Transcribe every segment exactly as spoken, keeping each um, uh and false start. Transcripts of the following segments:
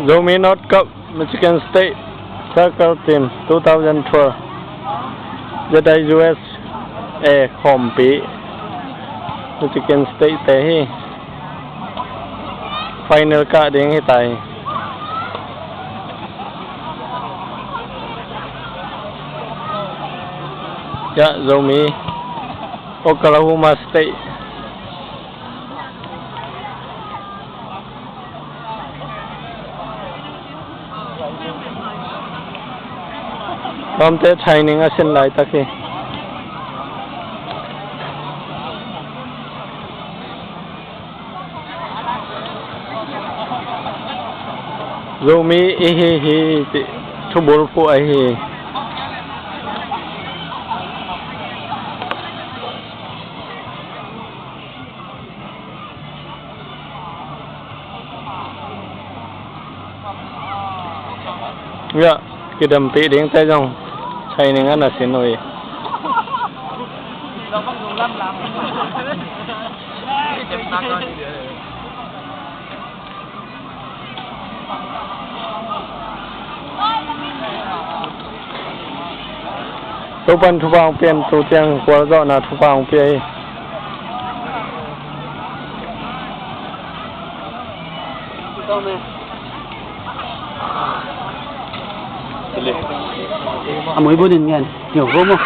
Zomi North Cup, Michigan State Soccer Team two thousand twelve, Jedi U S A khawmpi Michigan State te hi. Final kah ding hi ta hi. Ya, Zomi, Oklahoma State. Bawmte training a sin laitak hi. Zomi i hi hi cih thubul phuh ahi hi. Ya, kidempih dingte zong training a na sin uh hi. Topan thupha hong pia in, tu ciang gualzawhna thupha hong pia hi. A mui bunin ngen. Yo, go mo.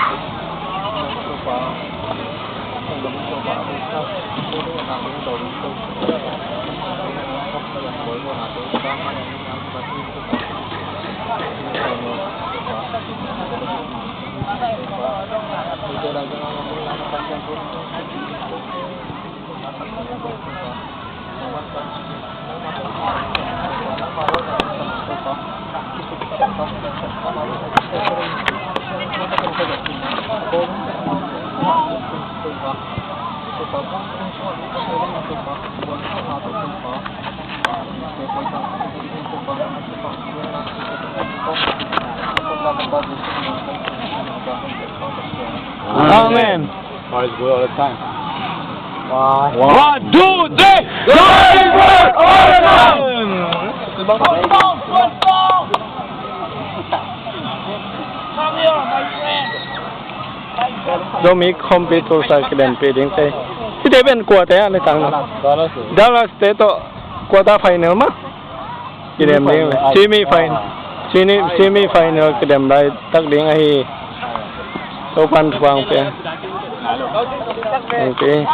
Amen. Praise God all the time. One, two, three. Praise God all the time. Zomi khawmpi tulsa kidempih dingte. Hihte pen kuate a na tang? Dallas te tawh quarter final mah kidem ding. Semi final. Semi, semi final kidem laitak ding ahi. Topan thupha hong pia. Hong pia.